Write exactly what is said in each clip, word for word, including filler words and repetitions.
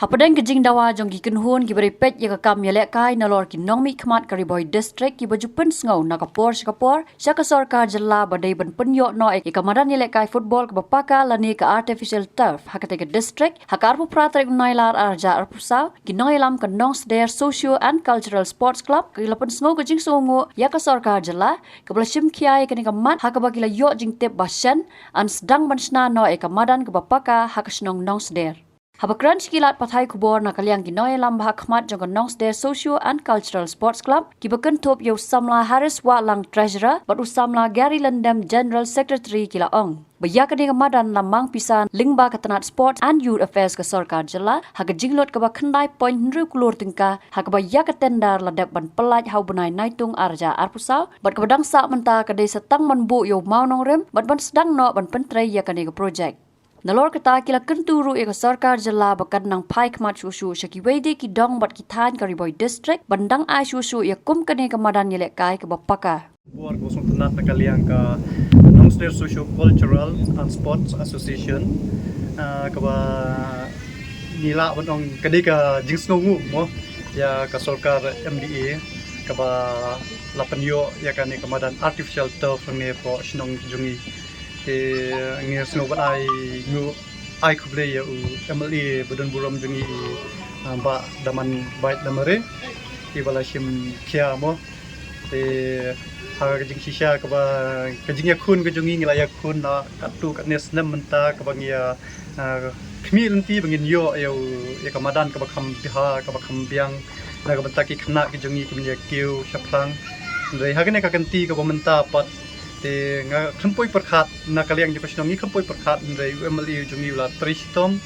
Hapdeng ka jingdawa jong ki kynhun kiba dei peit ïa ka kam ïalehkai nalor ki nongmihkhmat ka Ri Bhoi District kiba ju pynsngew na ka por sha ka por sha ka sorkar jylla ba dei ban pynïoh noh ïa ka madan ïalehkai football kaba paka lane ka artificial turf ha katei ka district, ha ka arphew phra tarik u Nailar arhajar arphew saw, ki nongïalam ka Nongsder Socio and Cultural Sports Club ki la pynsngew ka jingsngewnguh ïa ka sorkar jylla kaba la shim khia ïa kane ka mat, ha kaba ki la ïoh jingtip ba shen yn sdang ban shna noh ïa ka madan kaba paka ha ka shnong Nongsder. Haba kren sha ki lad pathai khubor na ka liang ki nongïalam ba ha khmat jong ka Nongsder Socio and Cultural Sports Club, kiba kynthup ïa u samla Harris Wahlang, Treasurer, bad u samla Gary Lyndem, General Secretary, ki la ong ba ïa kane ka madan la mang pisa lyngba ka tnat Sports and Youth Affairs ka sorkar jylla ha ka jinglut kaba khyndai point hynriew klur tyngka, ha kaba ïa ka tender la dep ban pyllait ha u bnai Naitung arhajar arphew saw, bad kaba dang sah mynta ka dei sa tang ban buh ïa u mawnongrim bad ban sdang noh ban pyntrei ïa kane ka project. Nalor kata ki la kyntu ruh ïa ka sorkar jylla ba kan nang phai khmat shuh shuh sha kiwei de ki dong bad ki thaiñ ka Ri Bhoi District ban dang ai shuh shuh ïa kum kane ka madan ïalehkai kaba paka. Bor ka sngewtynnat na ka liang ka Nongsder Socio Cultural and Sports Association, ah, kaba ngi lah ban ong ka dei ka jingsngewnguh mo ïa ka sorkar M D A kaba la pynïoh ïa kane ka madan artificial turf hangne hapoh shnong jong ngi. Te ngi sngew ban ai nguh, ai khublei ïa u M L A ba don burom jong ngi, ah, Bah Damanbait Damaring, iba la shim khia mo. Te ha ka jingshisha kaba ka jingïakhun ka jong ngi, ngi la ïakhun na katto katne snem mynta kaba ngi ïa, ah, khmih lynti ba ngin ïoh ïa u, ïa ka madan kaba kham bha, kaba kham biang na ka bynta ki khynnah ki jong ngi kiban ïa kiew shaphrang. Hynrei ha kane ka kynti kaba mynta pat te nga khlem poi pyrkhat, na ka liang jong ka shnong ngi khlem poi pyrkhat, hynrei u M L A jong ngi u la trei shitom,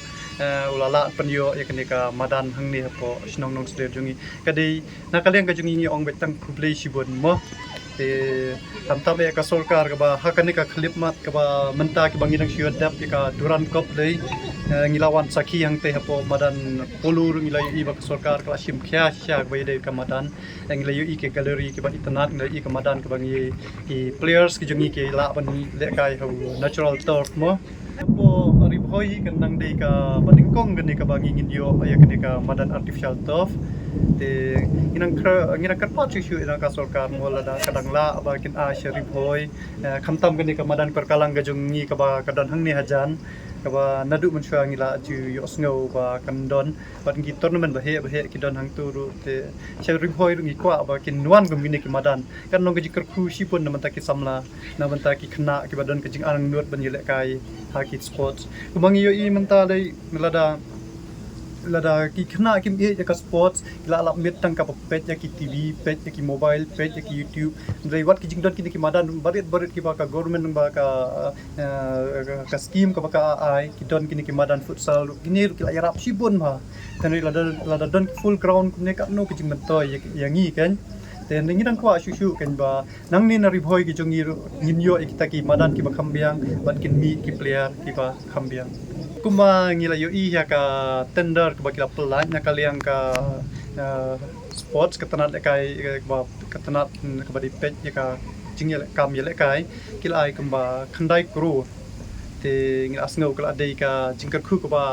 eh, u la lah pynïoh ïa kane ka madan hangne hapoh shnong Nongsder jong ngi. Ka dei na ka liang ka jong ngi ngi ong beit tang khublei shibun mo. Te khamtam ïa ka sorkar kaba ha kane ka khyllipmat kaba mynta kiba ngi dang shu ïa dep ïa ka Durand Cup dei, eh, ngi la wan sakhi hangtei hapoh madan polo ruh ngi la ïohi ba ka sorkar ka la shim khia shisha kaba ïadei ka madan. Ngi la ïohi ki gallery kiba itynnat, ngi la ïohi ka madan kaba ngi, ki players ki jong ngi ki lah ban lehkai ha u natural turf mo. Hapoh Ri Bhoi kan nang dei kaba nyngkong kane kaba ngi ngin ïoh ïa kane ka madan artificial turf. Te ngi nang kyrpad shuh shuh ïa ka sorkar mo lada ka dang lah ba kin ai sha Ri Bhoi. Eh, khamtam kane ka madan Pyrkalang ka jong ngi kaba ka don hangne hajan, kaba naduh mynshuwa ngi la ju ïohsngew ba kan don. Bad ngi tournament ba heh ba heh ki don hangto ruh, te sha Ri Bhoi ruh ngi kwah ba kin wan kum kine ki madan. Kan long ka jingkyrkhu shibun na bynta ki samla, na bynta ki khynnah kiba don ka jingarangnud ban ïalehkai ha ki sports. Kumba ngi ïohi mynta lei, lada, lada ki khynnah kim ïeit ïa ka sports, ki la lap miet tang kaba peit ïa ki T V, peit ïa ki mobile, peit ïa ki YouTube. Hynrei wat ki jingdon kine ki madan barit barit kiba ka government ba ka, eh, ka scheme kaba ka ai, ki don kine ki madan futsal, kine ruh ki la ïarap shibun bha. Te hynrei lada, lada don ki full ground kumne katno ka jingmyntoi ïa, ïa ngi kan. Te ngi dang kwah shuh shuh kan ba nangne na Ri Bhoi ki jong ngi ruh ngin ïoh ïa kita ki madan kiba kham biang bad kin mih ki player kiba kham biang. Kumba ngi la ïohi ïa ka tender kaba ki la pyllait na ka liang ka, eh, sports, ka tnat lehkai, eh, kaba, ka tnat, mm, kaba dei peit ïa ka jingïaleh, kam ïalehkai, ki la ai kumba khyndai klur. Te ngi la sngew ka la dei ka jingkyrkhu kaba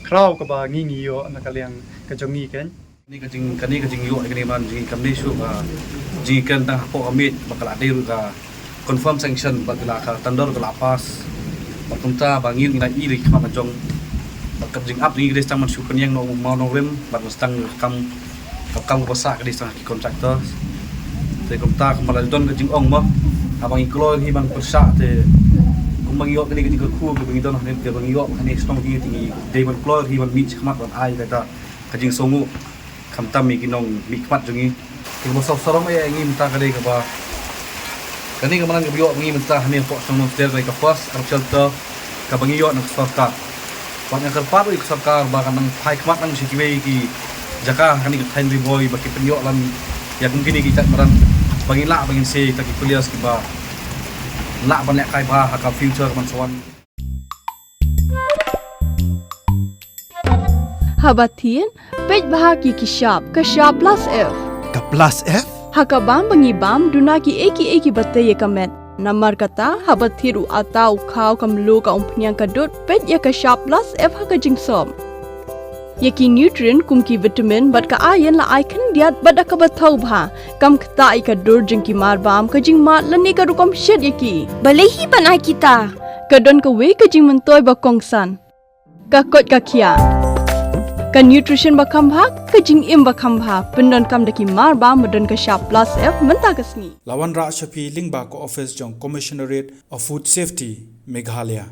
khraw kaba ngi ngi ïoh na ka liang ka jong ngi kan. Kane ka jing, kane ka jingïoh ïa kane ka madan jong ngi kam dei shuh ka jingkren tang hapoh ka miej, ba ka la dei ruh ka confirm sanction, ba ka la, ka tender ka la pass. Bad kumta ba ngi ngi la ïohi khmat la jong. Bad ka jingap jong ngi ka dei tang ban shu pynïeng noh u mawnongrim bad ban sdang ka kam, ka kam kaba sah ka dei tang ki contractor. Te kumta kumba la don ka jingong mo, haba ngi kloi hi ban pyrshah te kumba ngi ïoh kane ka jingkyrkhu kaba ngi don hangne, kaba ngi ïoh hangne shnong jong ngi te ngi dei ban kloi hi ban mih shakhmat ban ai kata ka jingsngewnguh khamtam ïa ki nongmihkhmat jong ngi. Te kaba sngewsarong ïa ngi mynta ka dei kaba, kane ka madan kaba ïoh ngi mynta hangne hapoh shnong Nongsder ka dei ka first artificial turf kaba ngi ïoh na ka sorkar. Bad nga kyrpad ruh ïa ka sorkar ba kan nang phai khmat nang sha kiwei ki jaka ha kane ka thaiñ Ri Bhoi ba ki pynïoh lang ïa kum kine ki jait madan ba ngin lah ba ngin sei ïa kita ki players kiba lah ban lehkai bha ha ka future kaban sa wan. Haba thied, peit bha ki ki shap, ka shap plus F. Ka plus F? Ha ka bam ba ngi bam, duna kiei kiei kiba tei ïa ka met. Namar kata, haba thied u atta, u khaw, ka mluh, ka umphniang, ka dud, peit ïa ka shap plus F ha ka jingsop. Ïa ki nutrient kum ki vitamin bad ka iron la ai khyndiat bad da kaba thaw bha, kam ktah ïa ka dur jong ki marbam, ka jingmad lane ka rukom shet ïa ki. Balei hi ban ai kita? Ka don kawei ka jingmyntoi ba kongsan. Ka koit ka khiah. Ka nutrition ba kham bha, ka jingim ba kham bha, pyndonkam da ki marbam ba don ka shap plus F mynta ka sngi. La wanrah sha phi lyngba ka office jong Commissionerate of Food Safety, Meghalaya.